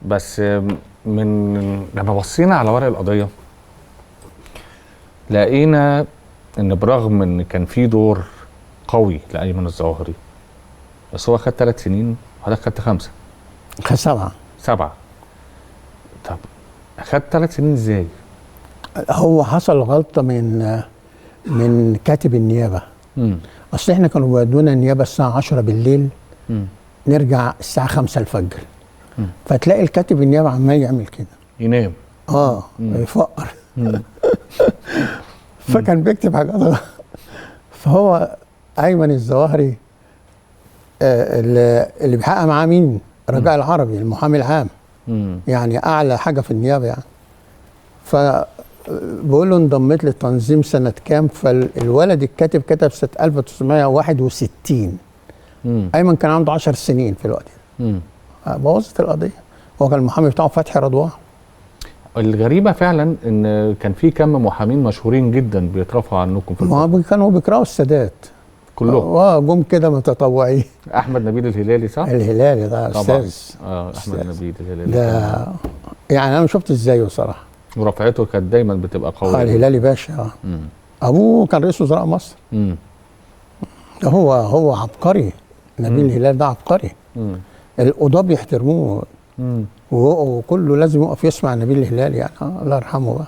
بس من لما بصينا على ورق القضية لقينا ان برغم ان كان في دور قوي لايمن الظواهري، بس هو خد 3 سنين وحضرتك خدت 5. خد 7. 7. طب خد 3 سنين ازاي؟ هو حصل غلطه من كاتب النيابة. اصل احنا كانوا بيودونا النيابة الساعة 10 بالليل، نرجع الساعة 5 الفجر. فتلاقي الكاتب النيابة عمال يعمل كده، ينام، يفقر. فكان بيكتب حاجات. فهو ايمن الظواهري اللي بيحقق معاه مين؟ رجاء العربي المحامي العام، يعني اعلى حاجة في النيابة يعني. فبقول له انضميت للتنظيم سنة كام؟ فالولد الكاتب كتب سنة 1961. ايمن كان عنده 10 سنين في الوقت ده. بوظت القضية. هو كان المحامي بتاعه فتحي رضوان. الغريبة فعلا ان كان في كم محامين مشهورين جدا بيترفعوا عنكم في الفترة. كانوا بيكرهوا السادات كلهم. جم كده متطوعين. احمد نبيل الهلالي، صح؟ الهلالي ده استاذ. احمد نبيل الهلالي ده يعني انا ما شفت ازاي بصراحة. ورفعته كانت دايما بتبقى قوية. الهلالي باشا. ابوه كان رئيس وزراء مصر. ده هو عبقري. نبيل الهلال ده عبقري. القضاة بيحترموه، وكله لازم يقف يسمع نبيل الهلال يعني. الله يرحمه بقى.